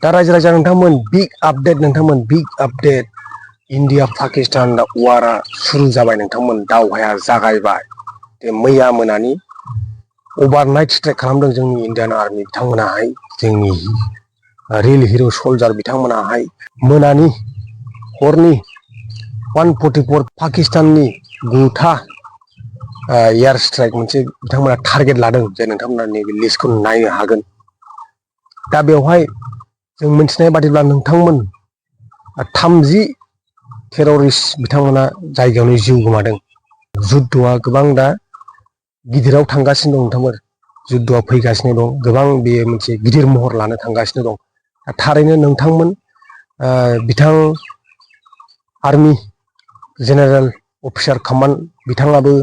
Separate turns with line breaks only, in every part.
दा रायजो राजा नोंथांमोन बिग आपडेट नोंथांमोन बिग आपडेट इंडिया पाकिस्तान दा वारा शुरू जाबाय नोंथांमोन दावहाया जागायबाय बे मैया मोनानि ओभारनाइट स्ट्राइक खालामदों जोंनि इंडियान आर्मी बिथांमोनाहाय जोंनि रियल हिरो सोल्जार बिथांमोनाहाय मोनानि हरनि 144 पाकिस्ताननि गुथा एयार स्ट्राइक मोनसे बिथांमोना टारगेट लादों जे नोंथांमोना नैबे लिस्टखौ नायनो हागोन। दा बेवहाय जों मिथिनाय बादिब्ला नोंथांमोन 30 टेररिस्ट बिथांमोना जायगायावनो जिउ गोमादों। जुद्धआ गोबां दा गिदिराव थांगासिनो दं नोंथांमोन जुद्धआ फैगासिनो दं गोबां बेयो मोनसे गिदिर महर लानो थांगासिनो दं। थारैनो नोंथांमोन बिथां आर्मी जेनेरेल अफिसार कमान्ड बिथाङाबो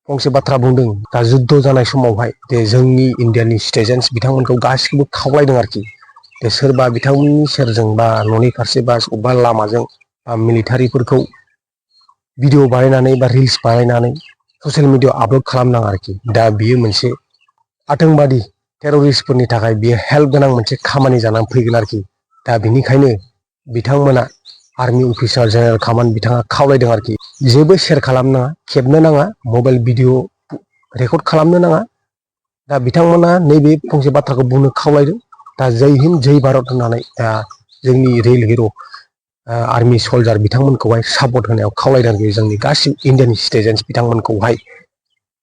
फंसे बाथ्रा बुंदों दा जुद्ध जानाय समावहाय जे जोंनि इण्डियानि सिटिजेन्स बिथांमोनखौ गासिखौबो खावलायदों आरोखि जे सोरबा बिथांमोननि सेरजों बा न'नि फारसे बा अबेबा लामाजों बा मिलिटारिफोरखौ भिडिअ बानायनानै बा रिल्स बानायनानै ससियेल मिडियाआव आपल'ड खालामनाङा आरोखि। दा बियो मोनसे आतंकबादि टेररिस्टफोरनि थाखाय बियो हेल्प गोनां मोनसे खामानि जानानै फैगोन आरोखि। दा बिनिखायनो बिथांमोना आर्मी अफिसार जेनेरेल कामान्ड बिथाङा खावलायदों आरोखि जेबो शेयार खालामनाङा खेबनो नाङा मबाइल भिडिअ रेकर्ड खालामनो नाङा। दा बिथांमोना नैबे फंसे बाथ्राखौ बुंनो खावलायदों दा जै हिन्द जै भारत होननानै दा जोंनि रियल हिर' आर्मी सल्जार बिथांमोनखौहाय सापर्ट होनायाव खावलायदों आरोखि जोंनि गासिबो इण्डियानि सिटिजेन्स बिथांमोनखौहाय।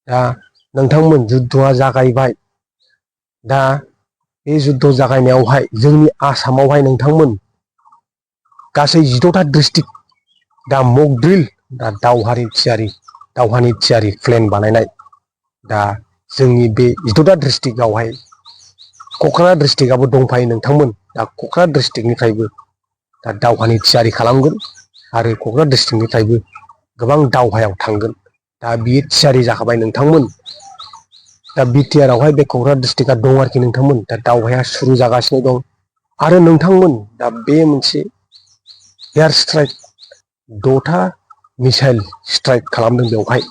दा नोंथांमोन जुद्धआ जागायबाय दा बे जुद्ध जागायनायावहाय जोंनि आसामावहाय नोंथांमोन गासै 16टा डिस्ट्रिक्ट दा मक ड्रिल दा दावहानि थियारि प्लेन बानायनाय दा जोंनि बे 16टा डिस्ट्रिक्टआवहाय क'क्राझार डिस्ट्रिक्टआबो दंफायो नोंथांमोन। दा क'क्राझार डिस्ट्रिक्टनिफ्रायबो दा दावहानि थियारि खालामगोन आरो क'क्राझार डिस्ट्रिक्टनिफ्रायबो गोबां दावहायाव थांगोन। दा बियो थियारि जाखाबाय नोंथांमोन। दा बिटिआर आवहाय बे क'क्राझार डिस्ट्रिक्टआ दं आरोखि नोंथांमोन। दा दावहाया सुरु जागासिनो दं आरो नोंथांमोन दा बे मोनसे एयार स्ट्राइक 6था मिसाइल स्ट्राइक खालामदों बेवहाय।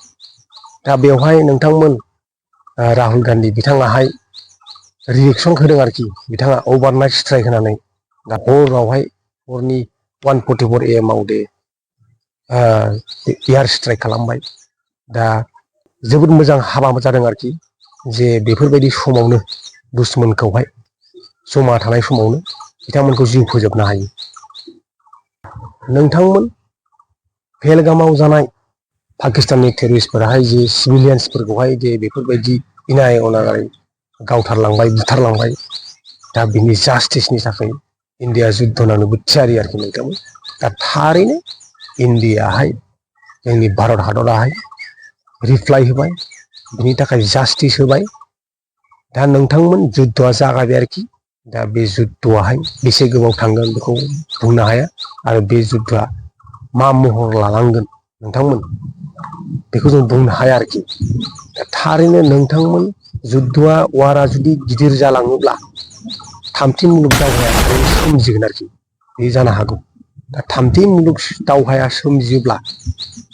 दा बेवहाय नोंथांमोन राहुल गान्धी बिथाङाहाय रिएक्सन होदों आरोखि बिथाङा अभारनाइट स्ट्राइक होनानै दा हरनि 144 AM आव दे एयार स्ट्राइक खालामबाय। दा जोबोद मोजां हाबा जादों आरोखि जे बेफोरबायदि समावनो दुश्मनखौहाय जमा थानाय समावनो बिथांमोनखौ जिउ फोजोबनो हायो। नोंथांमोन पेहेलगामाव जानाय पाकिस्ताननि टेररिस्टफोराहाय जे सिभिलियान्सफोरखौहाय जे बेफोरबायदि इनाय अनागारै गावथारलांबाय बुथारलांबाय दा बिनि जास्टिसनि थाखाय इण्डिया जुद्ध नांनोबो थियारि आरोखि नोंथांमोन। दा थारैनो इण्डियाहाय जोंनि भारत हादराहाय रिप्लाइ होबाय बिनि थाखाय जास्टिस होबाय। दा नोंथांमोन जुद्धआ जागायबाय आरोखि। दा बे जुद्धआहाय बेसे गोबाव थांगोन बेखौ बुंनो हाया आरो बे जुद्धआ मा महर लालांगोन नोंथांमोन बेखौ जों बुंनो हाया आरोखि। थारैनो नोंथांमोन जुद्धआ वारा जुदि गिदिर जालाङोब्ला थामथि मुलुग दावहाया सोमजिगोन आरोखि बे जानो हागौ। दा थामथि मुलुग दावहाया सोमजियोब्ला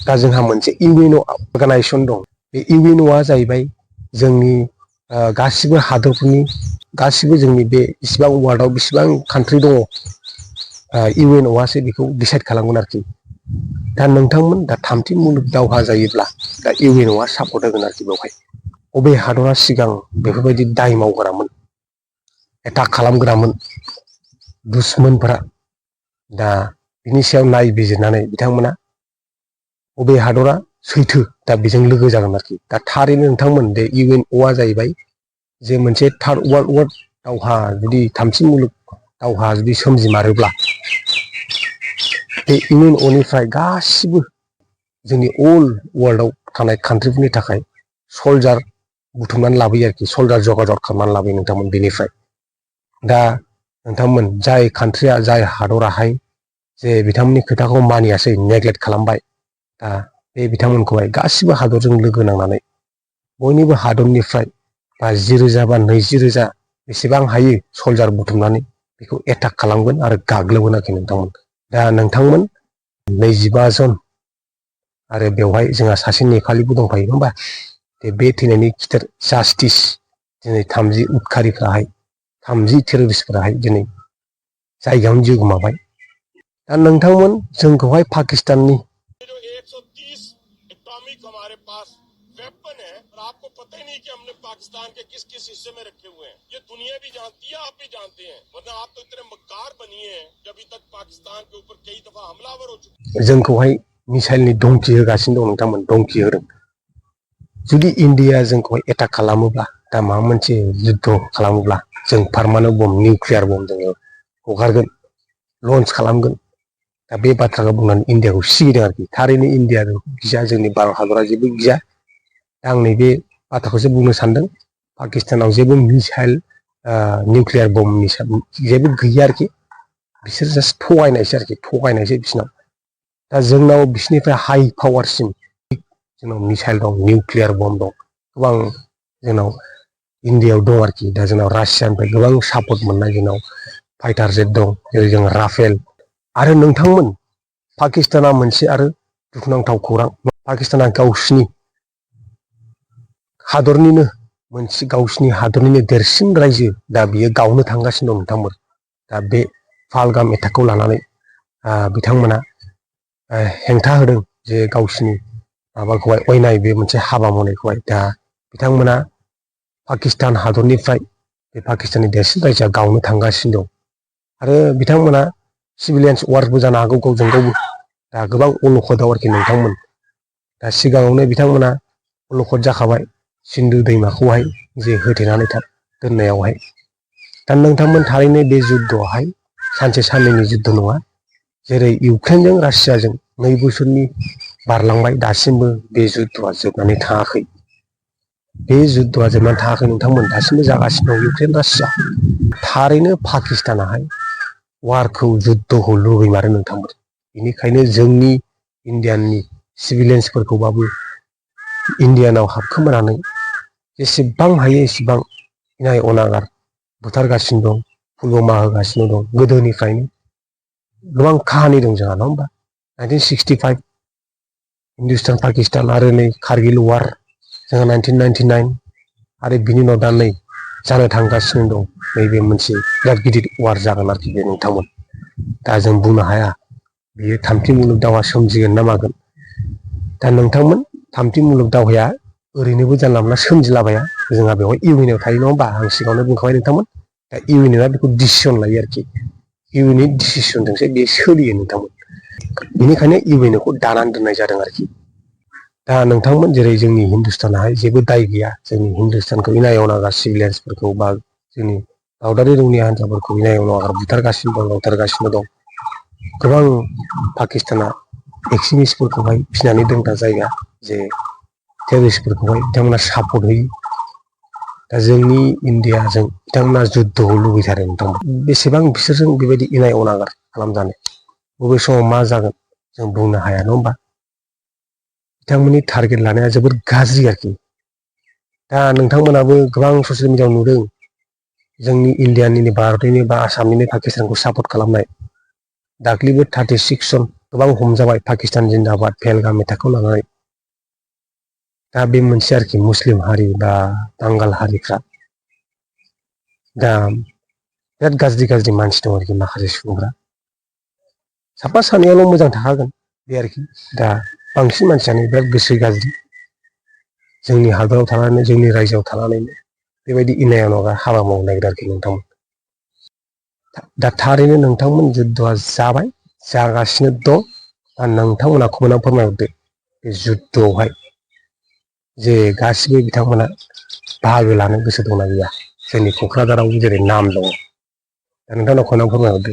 दा जोंहा मोनसे इउएनअ अर्गानाइजेसन दं। बे इउएनअआ जाहैबाय जोंनि गासिबो हादरफोरनि गासिबो जोंनि बे इसिबां वार्ल्डआव बेसिबां कान्ट्रि दङ इउएनअआसो बेखौ डिसाइड खालामगोन आरोखि। दा नोंथांमोन दा थामथि मुलुग दावहा जायोब्ला दा इउएनअआ सापर्ट होगोन आरोखि। बेवहाय बबे हादरा सिगां बेफोरबायदि दाय मावग्रामोन एटाक खालामग्रामोन दुश्मनफोरा दा बिनि सायाव नायबिजिरनानै बिथांमोना बबे हादरा सैथो दा बेजों लोगो जागोन आरोखि। दा थारैनो नोंथांमोन बे इउएनअआ जाहैबाय जे मोनसे थार्ड वार्ल्ड वार दावहा जुदि थामथि मुलुग दावहा जुदि सोमजिमारोब्ला बे इउएनअनिफ्राय गासिबो जोंनि अल वार्ल्डआव थानाय कान्ट्रिफोरनि थाखाय सल्जार बुथुमनानै लाबोयो आरोखि सल्जार जगाजग खालामनानै लाबोयो नोंथांमोन। बेनिफ्राय दा नोंथांमोन जाय कान्ट्रिया जाय हादराहाय जे बिथांमोननि खोथाखौ मानियासै नेग्लेक्ट खालामबाय दा बे बिथांमोनखौहाय गासिबो हादरजों लोगो नांनानै बयनिबो हादरनिफ्राय बा 10,000 बा 20,000 बेसेबां हायो सल्जार बुथुमनानै बेखौ एटाक खालामगोन आरो गाग्लोबगोन आरोखि नोंथांमोन। दा नोंथांमोन 25 जन आरो बेवहाय जोंहा सासे नेपालिबो दंफायो होमबा बे थैनायनि खिथेर जास्टिस दिनै 30 उदखारिफ्राहाय 30 टेररिस्टफोराहाय दिनै जायगायावनो जिउ गोमाबाय। दा नोंथांमोन जोंखौहाय पाकिस्ताननि
जो 130 एटॉमिक हमारे पास वेपन है और आपको पता ही नहीं कि हमने पाकिस्तान के किस किस हिस्से में रखे हुए हैं। ये दुनिया भी जानती है, आप भी जानते हैं, वरना आप तो इतने मक्कार बनिए हैं कि अभी तक पाकिस्तान के ऊपर कई दफा हमलावर हो चुके।
जोंखौहाय मिसाइलनि धमकी होगासिनो दं नोंथांमोन, धमकी होदों। जुदि इन्डिया जोंखौहाय एटाक खालामोब्ला, दा माबा मोनसे युद्ध खालामोब्ला, जों पारमानेन्ट बम, निउक्लियार बम जोङो हगारगोन, लन्च खालामगोन। दा बे बाथ्राखौ बुंनानै इन्डियाखौ सिगिदों आरोखि। थारैनो इन्डिया गिया, जोंनि भारत हादरा जेबो गिया। दा आं नैबे बाथ्राखौसो बुंनो सानदों, पाकिस्तानाव जेबो मिसाइल निउक्लियार बमनि जेबो गैया आरोखि। बिसोर जास्ट थगायनायसो आरोखि, थगायनायसो बिसिनाव। दा जोंनाव बिसिनिफ्राय हाई पावारसिम जोंनाव मिसाइल दं, निउक्लियार बम दं, गोबां जोंनाव इन्डियायाव दं आरोखि। दा जोंनाव रासियानिफ्राय गोबां सापर्ट मोननाय जोंनाव फाइटार जेट दं, जेरै जों राफेल। आरो नोंथांमोन, पाकिस्ताना मोनसे आरो दुखुनांथाव खौरां, पाकिस्ताना गावसिनि हादरनिनो मोनसे गावसिनि हादरनिनो देरसिन रायजो, दा बियो गावनो थांगासिनो दं नोंथांमोन। दा बे पाहलगाम एटाकखौ लानानै बिथांमोना हेंथा होदों जे गावसिनि माबाखौहाय अयनाय बे मोनसे हाबा मावनायखौहाय। दा बिथांमोना पाकिस्तान हादरनिफ्राय बे पाकिस्ताननि देरसिन रायजोआ गावनो थांगासिनो दं। आरो बिथांमोना सिभिलियान्स वारबो जानो हागौ गावजों गावबो। दा गोबां अलखदाव आरोखि नोंथांमोन। दा सिगाङावनो बिथांमोना अलखद जाखाबाय सिन्धु दैमाखौहाय जे होथेनानै दोननायावहाय। दा नोंथांमोन, थारैनो बे जुद्धआवहाय सानसे साननैनि जुद्ध नङा। जेरै इउक्रेनजों रासियाजों 2 बोसोरनि बारलांबाय, दासिमबो बे जुद्धआ जोबनानै थाङाखै। बे जुद्धआ जोबनानै थाङाखै नोंथांमोन, दासिमबो जागासिनो दं इउक्रेन रासिया। थारैनो पाकिस्तानाहाय वारखौ, जुद्धखौ लुबैमारो नोंथांमोन। बेनिखायनो जोंनि इण्डियाननि सिभिलियान्सफोरखौबाबो इण्डियानाव हाबखोमानानै जेसेबां हायो एसेबां इनाय अनागार बुथारगासिनो दं, पुलवामा होगासिनो दं। गोदोनिफ्रायनो गोबां काहानि दं जोंहा, नङा होमबा? 1965 हिन्दुस्तान पाकिस्तान, आरो नै कारगिल वार जोंहा 1999, आरो बिनि उनाव दा नै जानो थांगासिनो दं नैबे मोनसे बिराद गिदिर वार जागोन आरोखि बे नोंथांमोन। दा जों बुंनो हाया बियो थामथि मुलुग दावहा सोमजिगोन ना मागोन। दा नोंथांमोन, थामथि मुलुग दावहाया ओरैनोबो जानला मोनला सोमजिलाबाया। जोंहा बेवहाय इउएनआव थायो, नङा होमबा? आं सिगाङावनो बुंखाबाय नोंथांमोन। दा इउएनआ बेखौ डिसिसन लायो आरोखि। इउएननि डिसिसनजोंसो बे सोलियो नोंथांमोन। बेनिखायनो इउएनअखौ दानानै दोननाय जादों आरोखि। दा नोंथांमोन, जेरै जोंनि हिन्दुस्तानाहाय जेबो दाय गैया। जोंनि हिन्दुस्तानखौ इनाय अनागार सिभिलियान्सफोरखौ बा जोंनि भारतारि रौनिया हान्जाफोरखौ इनाय अनागार बुथारगासिनो दं, गावथारगासिनो दं। गोबां पाकिस्ताना एक्सट्रिमिस्टफोरखौहाय फिनानै दोनग्रा जायगा, जे टेररिस्टफोरखौहाय बिथांमोना सापर्ट होयो। दा जोंनि इण्डियाजों बिथांमोना जुद्धखौ लुबैथारो नोंथांमोन। बेसेबां बिसोरजों बेबायदि इनाय अनागार खालामजानो, बबे समाव मा जागोन जों बुंनो हाया, नङा होमबा? बिथांमोननि टारगेट लानाया जोबोद गाज्रि आरोखि। दा नोंथांमोनाबो गोबां ससियेल मिडियाआव नुदों जोंनि इण्डियानिनो, भारतनिनो बा आसामनिनो पाकिस्तानखौ सापर्ट खालामनाय। दाख्लैबो 36 जन गोबां हमजाबाय पाकिस्तान जिन्दाबाद पहलगाम एटाकखौ लानानै। दा बे मोनसे आरोखि मुस्लिम हारि बा बांगाल हारिफ्रा दा बिराद गाज्रि गाज्रि मानसि दं आरोखि, माखासे सुबुंफ्रा। साफा सानैयाल' मोजां थाखागोन बे आरोखि। दा बांसिन मानसियानो बिराद गोसो गाज्रि। जोंनि हादराव थानानै, जोंनि रायजोआव थानानैनो बेबायदि इनाय अनागार हाबा मावनो नागिरो आरोखि नोंथांमोन। दा थारैनो नोंथांमोन, जुद्धआ जाबाय, जागासिनो दं। दा नोंथांमोना खौरां फोरमायहरदो बे जुद्धआवहाय जे गासिबो बिथांमोना बाहागो लानो गोसो दंना गैया। जोंनि क'क्राझाराव जेरै नाम दङ, दा नोंथांमोना खौरां फोरमायहरदो।